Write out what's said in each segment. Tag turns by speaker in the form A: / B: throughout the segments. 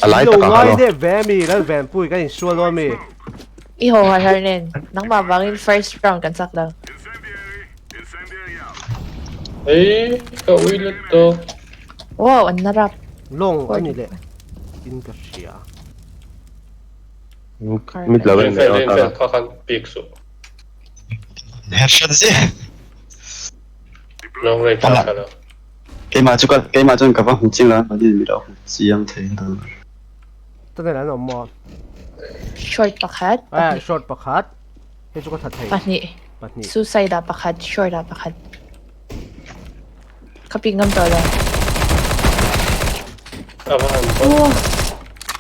A: A lai
B: Lo
A: takah
B: ngai
A: khan aw.
B: nep ve mi Lalvenpui kan insual dawn mi.
C: I haw har har nen nangmah vangin first round kan chak lo.
D: Ei ka ui lutuk.
C: Wow an na rap.
B: Long a ni leh in ka hria.
A: Mid lo en leh
D: Rinfel
A: tana.
D: Rinfel kha khan pik suh.
E: Headshot ziah.
D: Long range a tha lo.
E: Keimah chu ka keimah chuan ka va hmu chiang lo a, mahni mi lo hmu chiang thei ang tawh.
B: Tunnel an awm maw?
C: Short pakhat.
B: Eh, short pakhat. Hei chu ka that thei.
C: Pahnih.
B: Pahnih.
C: Suicide ah pakhat, short ah pakhat. Ka pik ngam tawh lo.
D: A va han bon.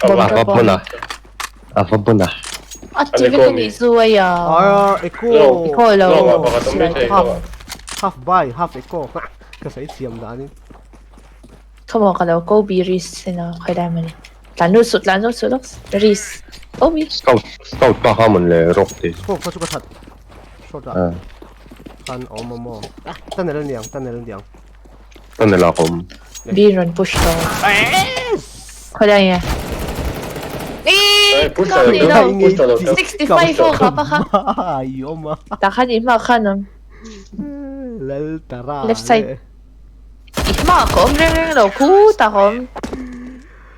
D: A va
A: A va bon a. A va bon a.
C: A ti vek a nih chu a ya.
B: Ah, eco.
C: Eco lo.
D: Long ah pakhat awm mai thei
B: Half,
D: long ah.
B: half buy, half eco. Ka sawi thiam danin.
C: Come on, ka lo ko bi risk ina khai dai mani. Tlan lut suh, tlan lut suh lawk. Risk. Oh mi.
A: Scout, scout pa kha mawn le rock ti.
B: Scope kha chu ka that. Short ah. Khan awm awm aw. Ah, tunnel a niang, tunnel a niang.
A: Tunnel ah ka awm.
C: B rawn push tawh. Khawi lai nge?
D: Eh, push tawh lo, push tawh lo.
C: 65 aw kha pa kha.
B: Ai awm a.
C: Tah khan i hma khan awm.
B: Lal tara.
C: Left side. I hma ka awm reng reng lo khu tak awm.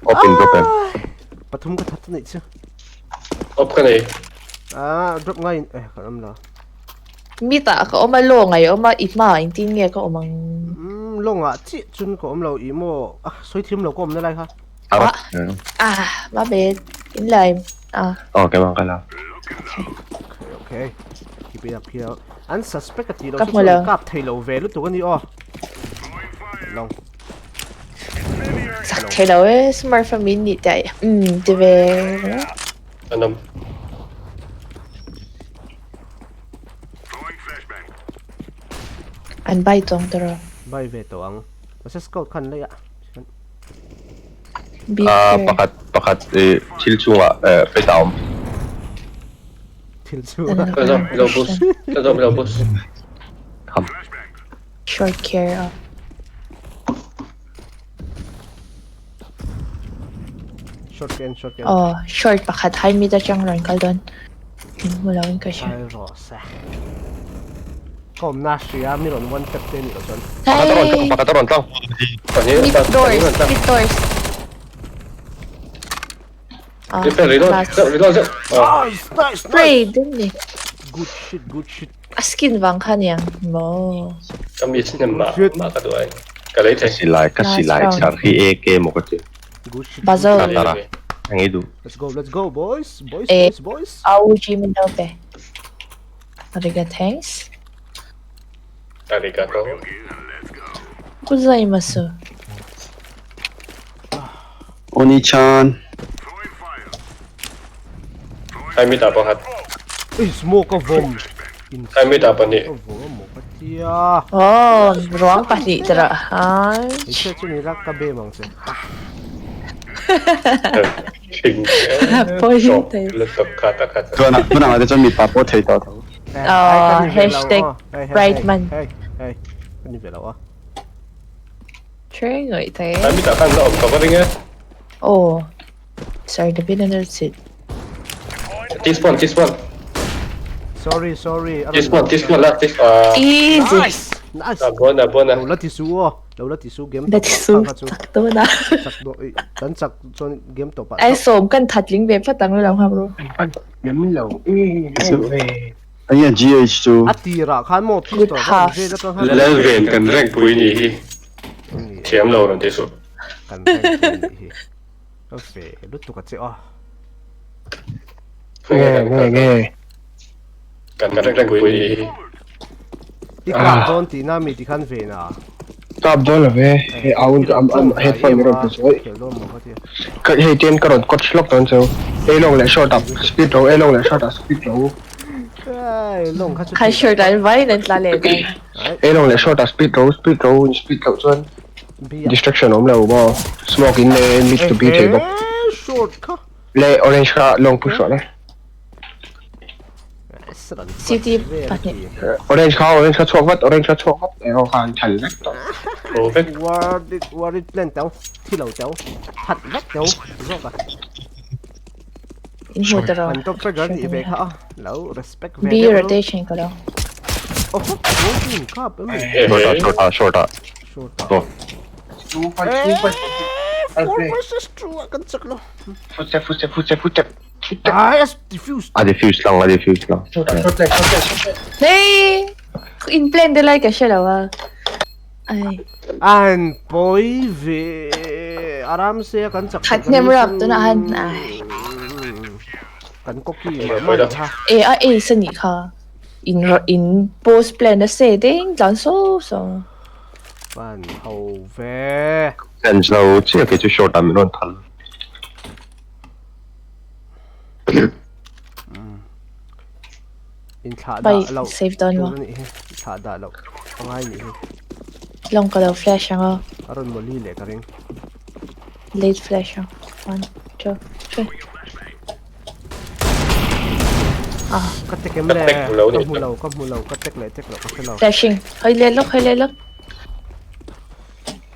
A: Open drop em.
B: Pathum ka that nei chu.
D: Op ka nei.
B: Ah, drop ngai eh ka awm la.
C: Mi tah ka awm a law ngai awm a i hma engtin nge ka awm ang.
B: Um lawng ah chiah chun ka awm lo i maw ah sawi thiam lo ka awm na lai kha.
C: Ah ah ma bad in lai ah.
A: Oh keimah ka la.
C: Okay.
B: Okay okay. Keep it up here. An suspect ka ti lo
C: Ka hmu lo.
B: kap thei lo ve lutuk ani aw. Long.
C: Sak thei lo e smurf a min nih te um ti ve.
D: An awm.
C: An bai tawng tawh.
B: Bai ve tawh ang. Mahse scout khan lei ah.
A: Ah pakhat pakhat i thil chungah eh pet a awm.
B: Thil chungah.
D: Ka zawm lo bus. Ka zawm lo bus.
A: Kham.
C: Short care ah.
B: Short ken short ken.
C: Oh short pakhat high mid atang rawn kal dawn. Min hmu lo in ka hria.
B: Ai rawh se. Ka awmna hria mi rawn one tap te nih loh chuan.
A: Pakhat a rawn tlang pakhat a rawn tlang.
C: Mid doors mid doors. Ah,
D: Reload reload zeuh.
B: Nice nice
C: Spray
B: nice.
C: dun ni.
B: Good shit good shit.
C: A skin vang kha niang maw.
D: Ka miss hnem mah
B: Shit.
D: mah ka duh ai. Ka lei
A: Ka
D: thei.
A: silai ka
C: Last
A: silai
C: round.
A: char hi AK maw ka ti.
B: Good shit.
C: Bazo.
A: Tara tara. Ang ei duh.
B: Let's go let's go boys boys
C: Eh.
B: boys boys.
C: AUG min lo pe. Ariga thanks.
D: Arigato.
C: Gozaimasu.
E: Oni-chan.
D: Hai mid ah pakhat.
B: Ui smoke a vawm.
D: Hai mid ah pahnih.
B: A vawm a maw ka tia.
C: Oh, ruang pahnih tara. Ai.
B: Hei che chu ni la ka bem ang che.
D: Thing
C: Pawi
D: shop
C: thei.
D: lutuk kha tak kha chu.
E: Tunah tunah te chuan mipa pawh thei tawh tho.
C: Oh, hashtag Brightman.
B: Hei hei ka ni ve lo a.
C: Train ngawih thei.
D: Hai mid ah khan la awm ka va ring e.
C: Oh. Sorry, the bin an sit.
D: This one this one.
B: Sorry sorry.
D: This one this one last this ah.
C: Easy.
B: Nice. Nice.
D: A bon a bon a.
B: Lo la ti su aw. Lo la ti su game
C: La ti su chak dawn a.
B: Chak dawn i kan chak chuan game tawp ah.
C: Ai sawm kan that ling ve phat ang lo ha bro.
F: Ngam lo e e.
E: Enge GH chu.
B: A tirah khan maw pistol kha an vel atang khan.
D: Lal ven kan rank pui ni hi. Thiam lo rawn ti suh.
B: Kan rank pui ni hi. Ka ve lutuk a che aw.
F: Nge nge nge.
D: Kan rank pui ni hi.
B: I kap dawn tihna mi tikhan ve na.
F: Kap dawn lo ve. Hei aun ka am am headphone min rawn pe chu.
B: Khel dawn maw ka tia.
F: Ka hei ten ka rawn coach lawk dawn chu. A long leh short ah speed ro a long leh short ah speed ro.
B: Ai long kha chu.
C: Kha short an vai nan tla leh dawn.
F: A long leh short ah speed ro speed ro in speed loh chuan distraction awm lo maw. Smoke in le mid to B thei bawk.
B: Short kha.
F: Le orange kha long push rawh le.
C: CT pahnih.
F: Orange kha orange kha chhuak vat orange kha chhuak vat eng khan thal vek tawh.
D: Ho vek.
B: Ward ward plan teu thi lo teu that vek teu zawk a.
C: In hmu ta rawh.
B: An top fragger nih ve kha a lo respect ve
C: B rotation ka lo.
B: Oho gold kap em.
A: Short ah short ah short ah.
B: Short ah.
A: Go.
F: Two five two five.
B: Four versus two ah kan chak lo.
F: Footstep footstep footstep footstep. Footstep.
B: Ah yes defuse.
A: A defuse lang a defuse lang.
F: Short ah short short short.
C: Hey! In plan te lai ka hre lo a. Ai.
B: An pawi ve aram se kan chak.
C: Khat hnem rap tunah han ai.
B: Kan koki mah mah ni kha.
C: E a ace a nih kha. In in post plan a se ding tlan so so.
B: Pan ho ve.
A: Chance lo chiah kei chu short ah min rawn thal.
B: In thlah dah loh
C: save dawn maw?
B: tur a nih hi. Thlah dah loh a ngai nih hi.
C: Lawng ka lo flash ang aw.
B: A rawn mawli leh ka ring.
C: Late flash ang. One, two, three. Ah.
B: Ka tek em le? Ka hmu lo, ka hmu lo, ka tek leh tek loh ka hre lo.
C: Flashing. Hawi leh lawk, hawi leh lawk.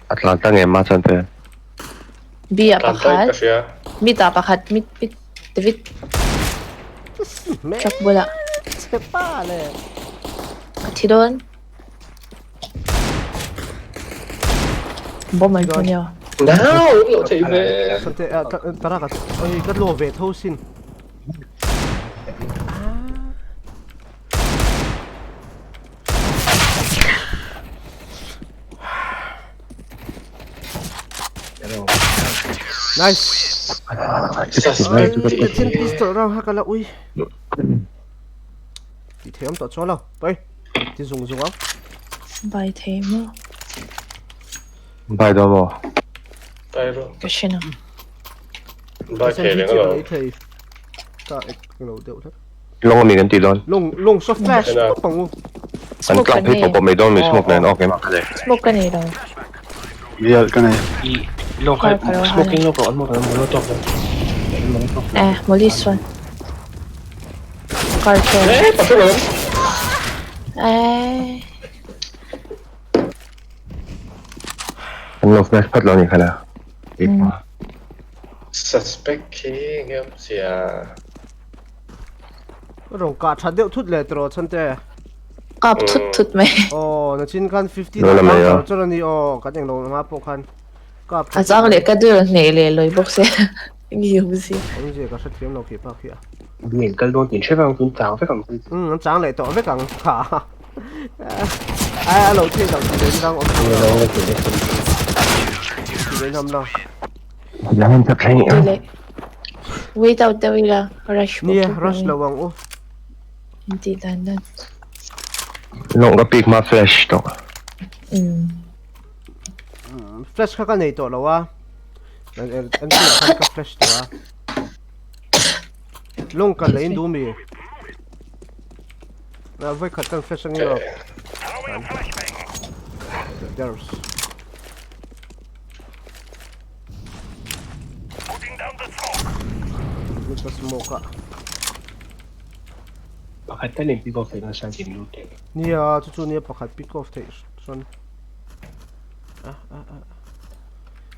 A: A tlan ta ngem a chuan te.
C: B ah pakhat, mid ah pakhat, mid mid David truck bulah ka thi dawn. Bomb an hmu nia.
D: Nau lo thei ve.
B: Oi ka lo ve tho sin. Nice. Tin pistol round ha kala ui. Ti thei awm tawh chuang lo. Pai. Ti zung zung ang.
C: Bai thei maw?
A: Bai dawn maw?
D: Bai ro.
C: Ka hre lo.
D: Bai thei reng alawm.
B: Thei. Ta ek lo deuh tlat.
A: Long ami kan ti dawn.
B: Long long saw flash pawp ang u.
A: Kan tlang phei pawp pawp mai dawn mi smoke nen ok emaw.
C: Smoke ka nei lo.
E: Real ka nei.
F: Long kha smoking lo ko an mo kan molotov lo.
C: Eh molly suan. Car chuan.
D: Eh pathum awm.
C: Eh.
A: An lo flash phat lo ni khala.
D: Suspect khi nge awm sia.
B: Rawn kah tha deuh thut leh tawh chhan te.
C: Kap thut thut mai.
B: Aw nachin khan 50 dah kang char char a ni aw kan englo anga pawh khan kap
C: A chang leh ka dil hneh leh lawi bawk se nge awm si.
B: Awmzia ka hrethiam lo khi pak hi a.
F: Ngen kal dawn tin hre vang tun chang vek ang.
B: Umm an chang leh tawh vek ang kha. Ai a lo theih loh ti ve in dang awm lo. Ti ve in awm lo.
C: Wait out deuh ila rush
B: Nia rush lo ang u.
C: Intih dan dan.
A: Lawng ka pik hma flash tawh.
B: Flash kha ka nei tawh lo a. An ti ah khan ka flash tawh a. Lawng ka lei duh mi. Na voi khat kan flash angi lo. There's. Mit ka smoke a.
F: Pakhat tal in pick off theih nasa din lut thei.
B: Nia chu chu nia pakhat pick off theih chuan. Ah ah ah.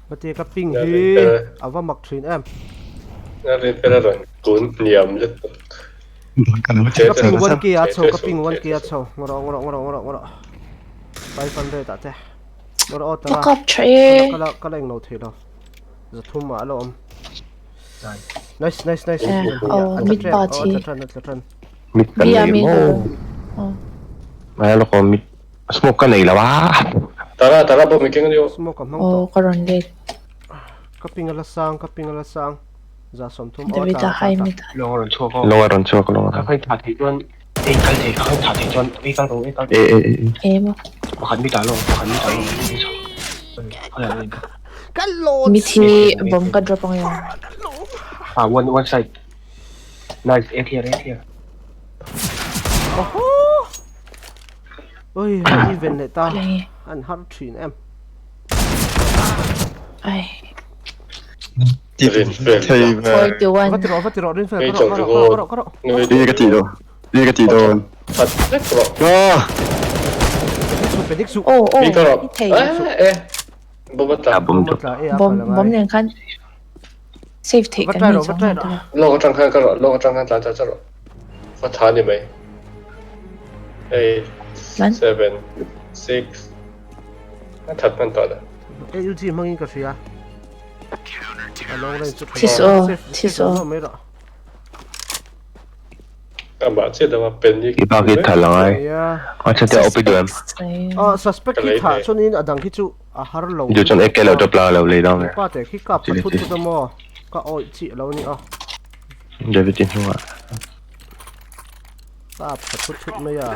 B: Mate ka ping hi ava mak thin em.
D: Na rin pera ron kun niam lutuk.
B: Ka ping 1k a chho ka ping 1k a chho. Ngawrh ngawrh ngawrh ngawrh ngawrh. 500 ah te.
C: Ka kap tha e.
B: Ka la englo thei lo. Zathum ah a la awm. Nice nice nice.
C: Oh mit pa thi.
A: Mit kan nei maw. Mai lo ko mit smoke ka nei lo a.
D: Tara tara bawk mi keng a ni aw.
B: Smoke a hmang tawh.
C: Oh ka rawn let.
B: Ka ping a la sang ka ping a la sang. Za 30 aw
C: David a hai mit.
F: Lawng a rawn chhuak aw.
A: Lawng a rawn chhuak lawng a.
F: Ka khain tha thei chuan ei kal thei ka khain tha thei chuan ei kal rawh ei kal.
A: E e e.
C: E maw.
F: Pakhat mi ta lawng pakhat mi ta lawng.
B: Ka lawn.
C: Mit hi bomb ka drop ang emaw.
F: Ah one one side. Nice eight here eight here.
B: Oho. Oi even leh ta. An har thin em.
C: Ai.
E: Thei ve.
C: 41.
B: Va ti rawh va ti rawh rin fel ka rawh ka rawh ka rawh ka rawh.
E: Ni ka ti lo. Nge ka tih dawn?
D: That vek rawh.
E: Ah!
B: Pedik suh pedik suh.
C: Oh oh
D: Bi ka rawh.
C: I thei.
D: Eh eh. Bomb a tla.
A: A bomb
B: Bomb a tla e a
C: Bomb
B: kal angai.
C: bomb nen khan save theih
B: Va
C: kan
B: try
C: ni
B: rawh va
C: chuang
B: try
C: lo
B: rawh.
C: tawh.
D: Lawng atang khan ka rawh lawng atang khan tlan char char rawh. Va tha ni mai. 8
C: Man.
D: 7 6 A that hman tawh dah.
B: AUG hmangin ka hria. A long range chu
C: Thi suh aw, thi suh aw.
B: Mai rawh.
D: Amah chiah dang a pen hi.
A: I bak hi tha la ngai.
B: Yeah.
A: A chhan te a opi duh em?
B: Ah, suspect khi tha chuan in a dang khi chu a har lo.
A: Duh chuan AK lo drop la lo lei dang e.
B: Pa te khi kap kha thut thut a maw? Ka awih chi lo ni a.
A: David i hnungah.
B: Kap kha thut thut mai a.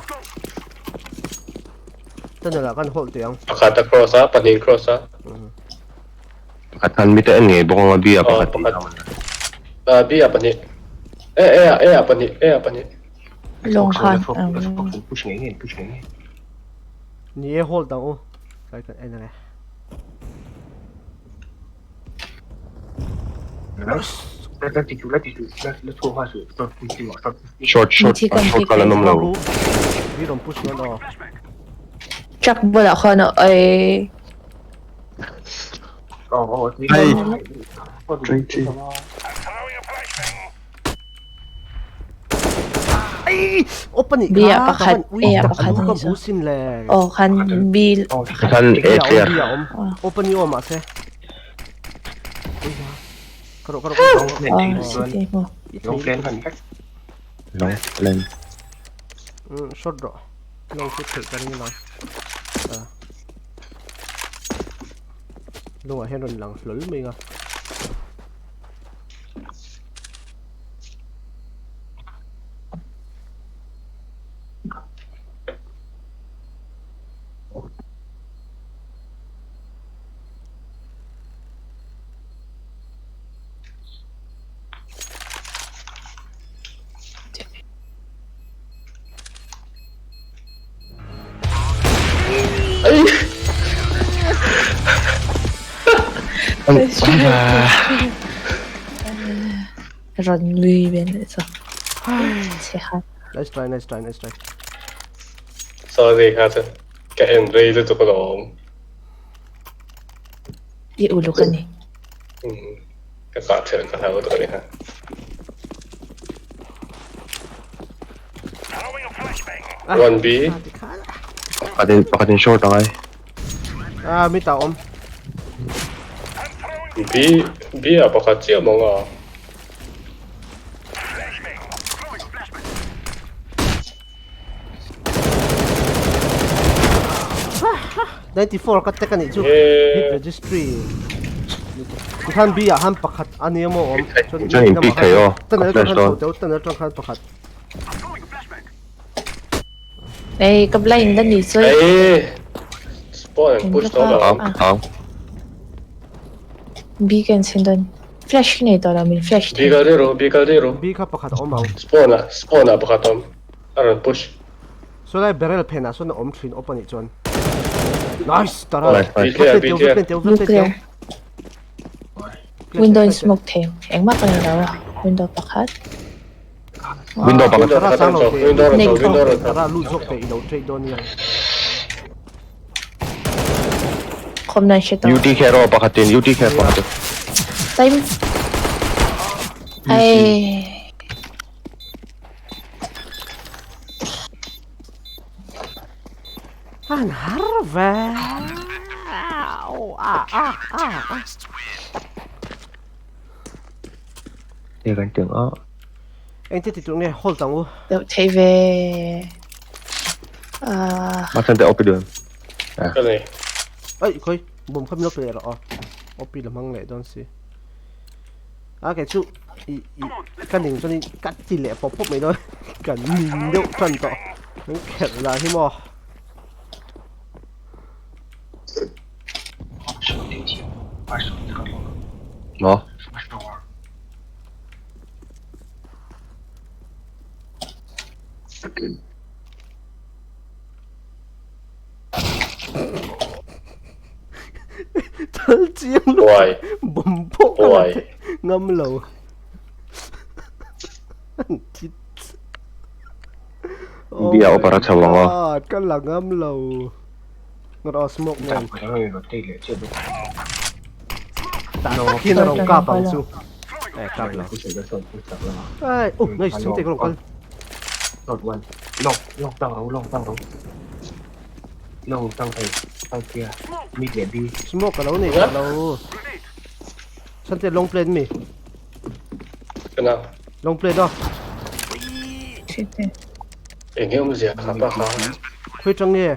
B: Tunnel ah kan hawlh teh ang.
D: Pakhat a cross a, pahnih cross a.
A: Pakhat khan mite en ngei bawk ang a, B ah pakhat tih
D: pakhat. Ah, B ah pahnih. E, E ah, E ah pahnih, E ah pahnih.
C: Lawng khan.
F: Push ngei ngei, push ngei ngei.
B: Ni e hold ang u. Tlai kan en ang e.
A: Short short short kal an awm lo.
B: B rawn push nan aw.
C: Truck bulah khan a ai.
E: Hei! Drink tea.
B: Ai! Open i
C: B ah pakhat, A ah pakhat
B: ka
C: ani
B: hmu sin le.
C: Aw khan B
A: Khan A clear.
B: B a awm. Open i awm ah se. Ka rawh ka rawh ka rawh.
C: Aw city maw.
F: Long plan kan vek.
A: Long plan.
B: Short rawh. Long chu theih ka ring lo. Lungah hian rawn lang hlawl mai nga.
C: Rawn nui vel leh chu. Chhe khan.
B: Nice try, nice try, nice try.
D: Sorry kha chu ka en rei lutuk alawm.
C: I uluk a ni.
D: Ka kah ṭhelh ka hlau lutuk a ni kha. 1B.
A: Pakhatin pakhatin short angai.
B: Ah, mi ta awm.
D: B B ah pakhat chiah mawng a.
B: 94 ka tek anih chu hit registry tikhan B ah han pakhat a nia maw awm
A: chuan in pick thei aw
B: tunnel atang khan chho teuh tunnel atang khan pakhat
C: Ei ka blind a ni chu
D: ei spawn and push tawh lo
A: ang
C: B kan chhin dawn flash nei tawh lo min flash
D: B kal ri ru B kal ri ru
B: B kha pakhat a awm ang
D: spawn ah spawn ah pakhat awm a rawn push
B: Saw lai barrel phen ah sawn a awm thin awp anih chuan. Nice tara.
A: Nice, nice.
D: Clear, be clear.
C: Nuclear. Window in smoke thei engmah ka ni lo a window pakhat.
A: Window pakhat.
D: Window pakhat an chho, window rawn chho, window rawn chho.
B: Tara lut zawk teh i lo trade dawn nia.
C: Khawm nan hre tawh.
A: UT kher aw pakhatin UT kher pakhatin.
C: Time. Ai.
B: An har ve. Au a a a a.
A: Te kan tiang a.
B: Engte ti tur nge hold ang u.
C: Deuh thei ve. Ah.
A: Ma chan te opi duan.
D: Ka nei.
B: Ai khoi bom kha min lo pe leh rawh aw. Opi la hmang leh dawn si. A kei chu i i ka ning chuan in ka ti leh pawp pawp mai dawn ka ning deuh tan tawh an khelh lah hi maw.
A: Maw?
B: Thal chiang lutuk
D: Uai.
B: Bawm pawh ka la
D: Uai.
B: thei ngam lo. An thi
A: Bia opera chho ang aw.
B: God, ka la ngam lo. Ngar aw smoke nen. Tah tak hian a rawn kap ang chu. Eh kap lo. Ai, oh nice, chhungte ka rawn kal. Smoke ka lo nei tawh lo. Chhungte long plate mi.
D: Kana.
B: Long plate aw.
C: Chhungte.
D: Eng nge awmzia kha pa kha.
B: Khawi tang nge?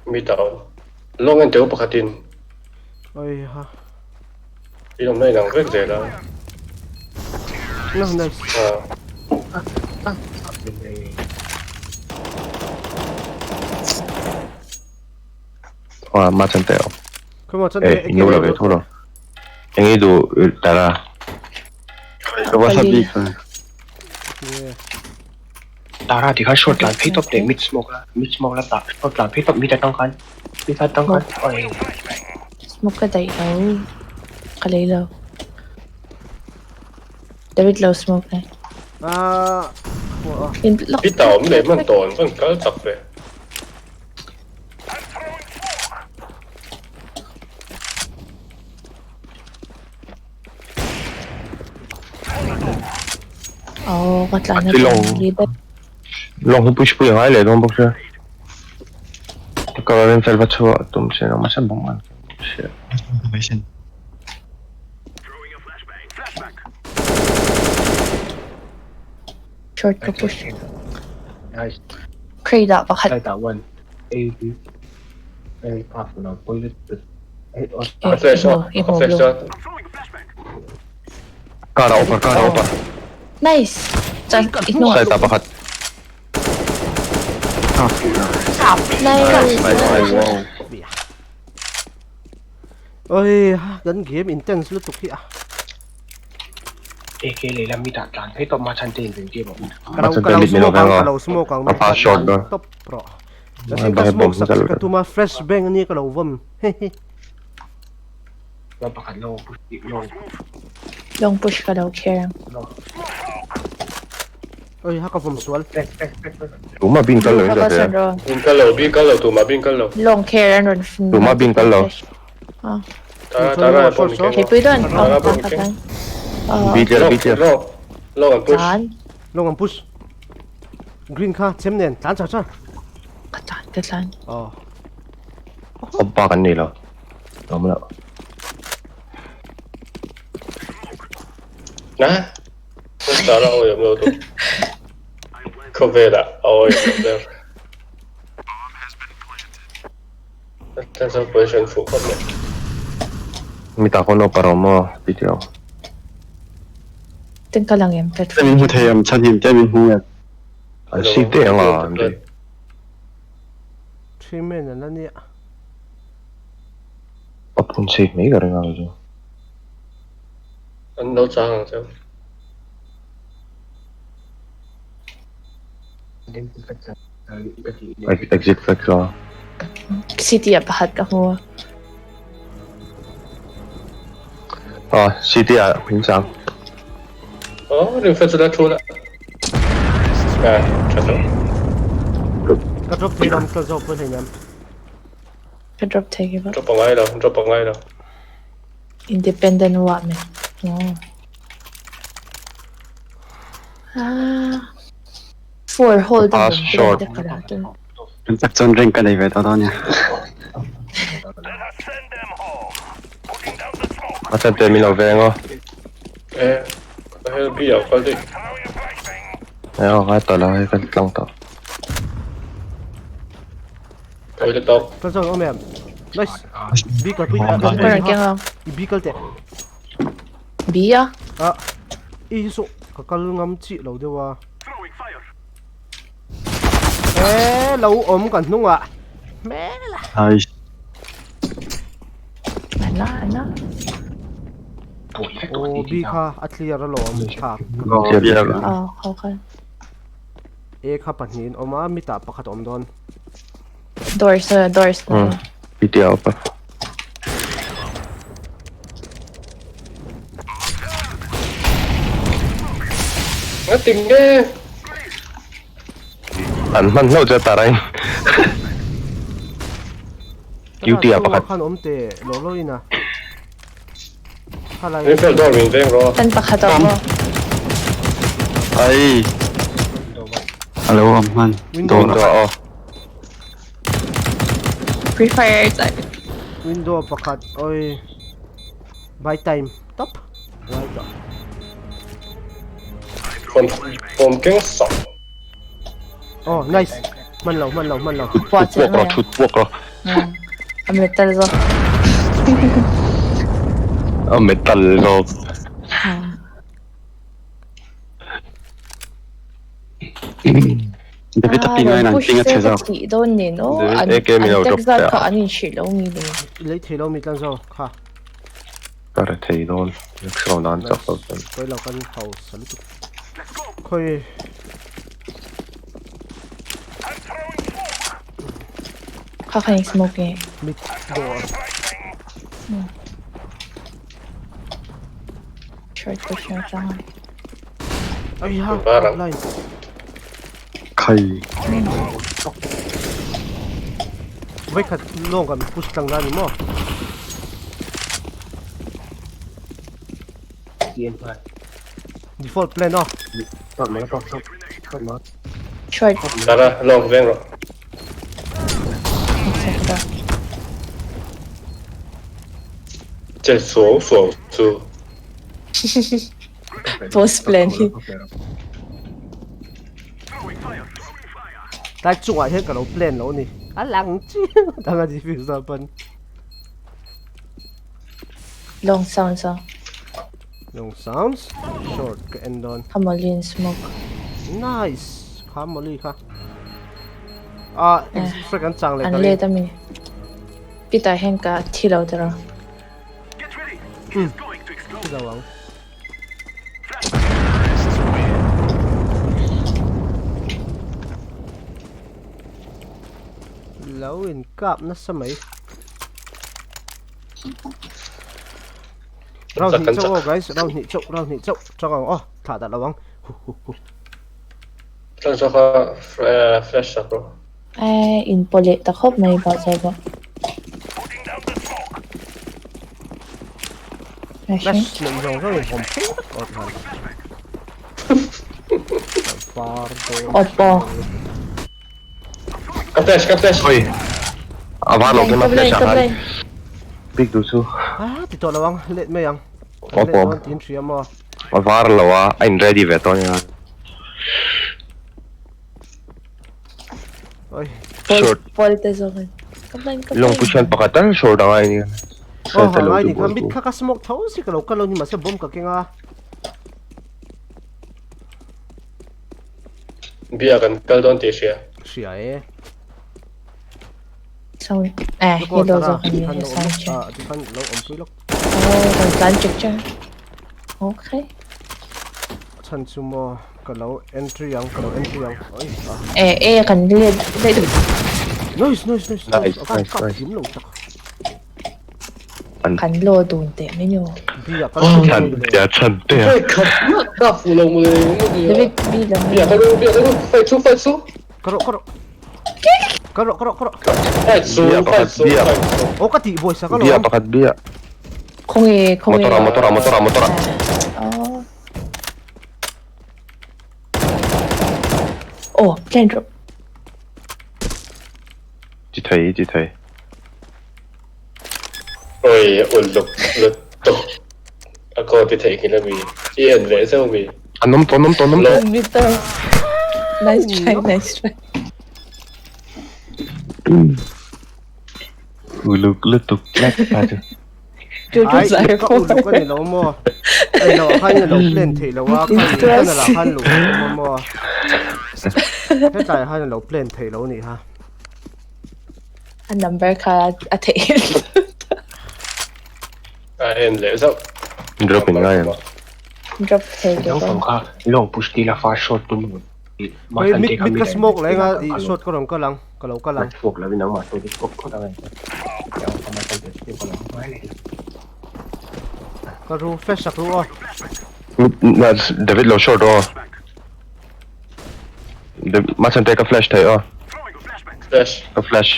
D: Mi down. Long en teu pakhatin.
B: Oi ha.
D: In awmna inang vek zel a.
B: No, nice.
D: Ah.
A: Ah, ma chan teo.
B: Come on, chan
A: Eh, inu la ve tholo. Eng i du tara.
E: Ka va sa bik.
F: Tara thì khan short tlan phei tawp leh mid smoke la mid smoke la tah short tlan phei tawp mid atang khan mid atang khan oi
C: Smoke ka daih lo ka lei lo David lo smoke nai
B: Ah
C: in lock
D: Mid a awm leh hman tawn chuan kal chak ve.
C: Aw ka tlan
A: A chi long long hu push pui angai leh dawn bawk sia. Ka rawn fel va chhuah tum che engmah hriat bawk man hria.
C: Short ka push. Crate ah pakhat.
D: Ka flash a, ka flash a.
A: Car a open, car a open.
C: Nice. Chan i hnungah.
A: Side ah pakhat.
C: Nice.
A: Nice, nice.
E: Wow.
B: Oi, kan game intense lutuk hi a.
F: AK lehlam mi dah tlan phei tawp ma chhan te in veng tir bawk.
B: Ka lo ka lo smoke ang ka lo smoke ang
A: A fast shot dawn.
B: Top rawh. Kasi ka smoke sak ka tuma fresh bang ani ka lo vam. Hehe.
F: Long pakhat long push long.
C: Long push ka lo kher ang.
B: Oi ha ka vam sual.
A: Tuma bin kal lo in ka thei a.
D: Bin kal lo bin kal lo tuma bin kal lo.
C: Long kher an rawn
A: Tuma bin kal lo.
D: Tara tara pawh mi keng.
C: Thei pui dawn.
D: Tara pawh mi keng.
A: B clear B clear.
D: Long long an push.
B: Long an push. Green kha chem nen tlan char char.
C: Ka tlan ka tlan.
B: Aw.
A: Awm bak an nei lo. Awm lo.
D: Na. Tara awi awm lo tu. Khawvelah a awi awm lo der. Tan chuan position fuh khawp mai.
A: Mi tak hawn awp a rawh maw video.
C: Tin ka lang em platform.
E: Min hmu thei em chhan him te min hmu em.
A: An sik daih ang a an ti.
B: Three men an la nia.
A: A phun sik mai ka ring ang chu.
D: An lo chang ang cheu.
A: Exit flag chu a.
C: City ah pakhat ka hmu a.
A: Ah, city ah min chang.
D: Oh, ring fel chu la thu la. Ah, tha tawh.
B: Ka drop thei lam ka zawk pawh hleinem.
C: Ka drop thei ke bawk.
D: Drop a ngai lo, drop a ngai lo.
C: Independent woman. Oh. Ah. Four hold
A: Pass short.
E: Kan chak chuan rank ka nei ve tawh dawn nia.
A: A chan te min lo veng aw.
D: Eh, ka hel bi ah kal daih.
A: Eh aw ngai tawh lo hei ka tlang tawh.
D: Ka ui tawk.
B: Kal chuan awm em? Nice. B kal pui.
C: Ka rawn keng ang.
B: I B kal teh.
C: B a?
B: Ah. I hi saw ka kal ngam chih lo deuh a. Eh lo awm kan hnungah. Hmel a.
E: Nice.
C: Ana ana.
B: Aw B kha a clear alawm thlak.
A: Clear.
C: Aw ho kal.
B: A kha pahnihin awm a mitah pakhat a awm dawn.
C: Doors doors.
A: B tih a open.
D: Nga ting nge.
A: An hman hlauh chu a tarain. Duty ah pakhat.
B: Khan awm te lo lo in a. Khalai.
D: Winfield door min veng rawh.
C: Kan pakhat a awm.
E: Ai. Alo awm hman.
B: Window
A: Window ah aw.
C: Free fire chak.
B: Window pakhat oi. Buy time top. Ngai tawh.
D: Phone phone keng sak.
B: Oh nice. Man lo man lo man lo.
A: Thut puak rawh thut puak rawh.
C: A metal zawk.
A: A metal zawk.
E: David a ping a inang ping a chhe zawk.
C: Thih dawn nen aw.
A: David AK min lo
C: An
A: drop
C: tek zat
A: teh a.
C: kha an inhrilh lo mi le.
B: I lei thei lo mi tlan zawk kha.
A: Ka re thei dawn. Rickshaw nan chak lo chuan.
B: Pawi lo kan hausa lutuk. Khawi.
C: Kha kha eng smoke nge?
B: Mid door.
C: Short question atang a.
B: Ai ha,
D: Parang.
B: line.
E: Khai.
B: Vai khat long kan push tlang dan ni maw? Default plan aw.
C: Short.
D: Tara long veng rawh. Che suau suau chu.
C: Post plan hi.
B: Tlai chungah hian ka lo plan lo a ni. A lang chiang a dang a defuse a pawn.
C: Long sounds a.
B: Long sounds. Short ka en dawn.
C: Kha mawli in smoke.
B: Nice. Kha mawli kha. Ah, extra kan chang leh
C: An
B: ka ring.
C: let a mi. Pitah hian ka thi lo tawh.
B: Thi lo ang. Lo in kap nasa mai. Round hnih chauh aw guys, round hnih chauh, round hnih chauh. Chang ang aw, thlah dah lo ang. Hu hu hu.
D: Chang chu kha flash sak rawh.
C: Eh, in pawh leh ta khawp mai bah zawk bawk.
B: Flash neih zawng zawng in vawm phei vek awt han. Par dawn.
C: Oppo.
D: Ka flash ka flash.
A: Oi. A var lo kema flash a han. Big du chu.
B: Ah, ti tawh lo ang, let mai ang.
A: Oppo.
B: Let dawn tin hria maw.
A: A var lo a, a in ready ve tawh ania.
B: Oi.
A: Short.
C: Pawl te zawk in. Ka blind ka blind.
A: Long push hian pakhat tal short a ngai ania.
B: Oh, ha ngai ni kha mit kha ka smoke tho si ka lo kal lo ni mahse bomb ka keng a.
D: Bia kan kal dawn tih hria.
B: Hria e.
C: Sound eh hello zawk ani he sound che.
B: Ah tikhan lo awm pui lawk.
C: Oh kan tlan chek chek. Okay.
B: Chhan chu maw ka lo entry ang ka lo entry ang. Oi ah.
C: Eh eh kan let let.
B: Nice nice nice.
A: Nice nice nice.
B: Kim lo tak.
A: An
C: Kan law dun teh mai ni aw.
B: Bia kal chu
A: Chhan tea chhan tea.
D: Hei khat ka fu lo mu le
C: David B lam.
D: Bia ka ru bia ka ru fight su fight su.
B: Ka rawh ka rawh. Ka rawh ka rawh ka rawh.
D: Fight su
A: Bia
D: fight
A: pakhat
D: su
A: bia.
D: fight su.
B: Aw ka tih buai sak alawm.
A: Bia pakhat bia.
C: Khawnge khawnge.
A: Motor ah motor ah motor ah motor ah.
C: Aw. Aw plan rawh.
A: Ti thei ti thei.
D: Oi uluk lutuk a kaw ti theih nghilh ami i en leh zeuh mi.
A: An awm tawh an awm tawh an awm tawh.
C: Mister Nice try nice try.
A: Uluk lutuk tlat ta chu.
B: Ai ka uluk ani lo maw? Ei lo ah khan alo plan theih lo a khan lah khan luh a maw? Hetlai ah khan alo plan theih lo nih kha.
C: A number kha a theih
D: A en leh zauh.
A: Drop in ngai ang.
C: Drop thei ke
F: Naupang kha long push dil a fast shot tum
B: Hei mid mid ka smoke leh anga i shot ka rawn kal ang ka lo kal ang.
F: Smoke lovin nangmah chu smoke phawt ang
B: Ka ru flash sak ru aw.
A: David lo short aw. Machhan te ka flash thei aw.
D: Flash.
A: Ka flash.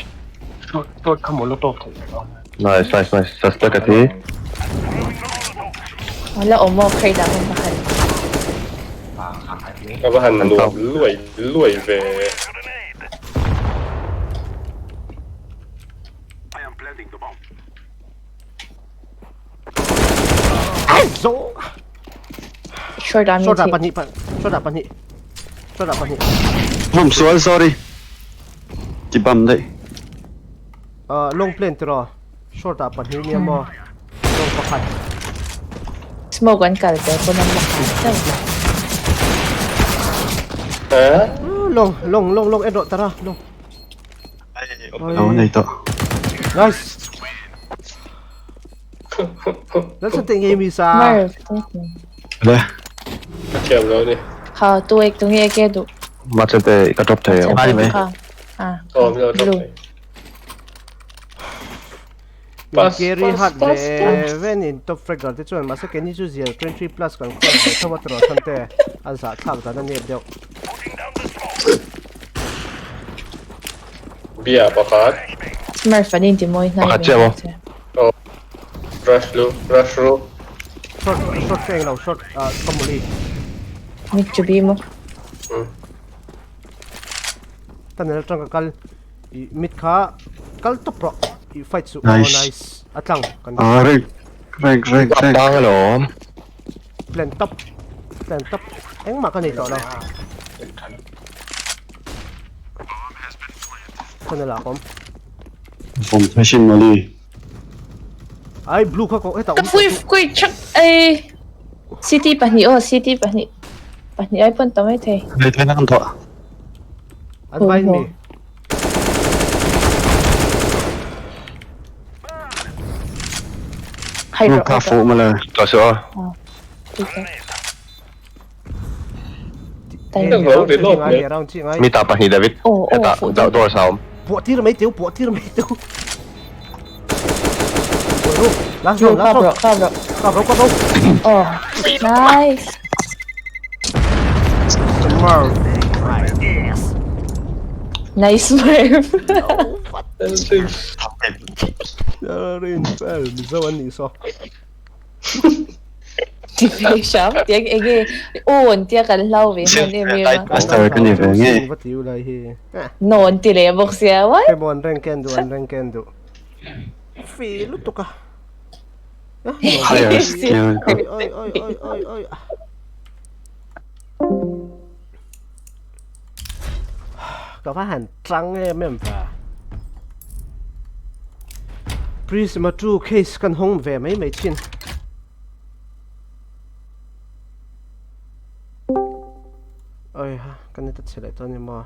F: Short short kha molotov thei aw.
A: Nice nice nice. Suspect a thi.
C: La awm aw crate ah khan pakhat.
D: Ka va han nuam luai luai ve.
C: Short ah mi
B: Short ah
C: thi.
B: pahnih short ah pahnih short ah pahnih.
E: Hom sual sorry. Ti bam daih.
B: Uh, long plane tiraw short ah pahnih nia maw long pakhat.
C: Smoke an kal tel pawn an la kal chauh.
D: Eh?
B: Long long long long en rawh tara long.
E: Lo nei tawh.
B: Nice. Lal te nge mi sa.
C: Mar.
E: Le.
D: Ka thiam lo ni.
C: Kha tu ek tu nge ke du.
A: Ma chen te ka drop thei.
E: Ai mai.
C: Kha. Ah.
D: Oh, mi lo drop thei.
B: Pass, carry hat ve ven in top fragger te chuan mahse keini chu zial 23 plus kan khuat ve tho a tiraw chhan te a zah thlak dan a nep deuh.
D: Bia pakhat.
C: Smurf an inti mawi hnai
A: Pakhat chiah maw?
D: Oh. Rush lu, rush ru.
B: Short, short ka englo, short ah ka muli.
C: Mid chu bi maw?
B: Tunnel atang ka kal i mid kha kal tawp rawh i fight suh.
E: Nice.
B: Oh nice. A tlang kan.
E: Ah rank rank rank rank.
A: Tang alawm.
B: Plan top. Plan top. Engmah ka nei tawh lo. Tunnel ah ka awm.
E: Vawm machine mali.
B: Ai blue kha ko hetah
C: Ka
B: awm
C: pui kui chak ei. City pahnih aw city pahnih. Pahnih ai pawn ta mai thei.
E: Hei thei na kan thawh.
B: An vai mi.
C: Hai rawh.
E: Ka fuh mala.
A: Ka su aw. Mi ta pahnih David. Hetah door sa awm.
B: Puah tir mai teu, puah tir mai teu. Last round, last round.
C: Kap rawh,
B: kap rawh. Kap rawh, kap rawh.
C: Oh, nice.
B: Smurf. Yes.
C: Nice Smurf.
B: Rin fel, Mizo an nih saw.
C: Ti ve hram tiang enge aw an tia kan hlau ve hman em em a.
E: Master ka ni ve nge.
B: Va ti u lai hi.
C: No an ti leh bawk sia what?
B: Hei maw an rank en duh an rank en duh. Fi lutuk a.
E: Higher skill.
B: Oi oi oi oi oi oi. Ka va han tlang em em va. Prisma 2 case kan hawng ve mai mai thin. Oi ha, kan ni ta chhe leh tawh a ni maw.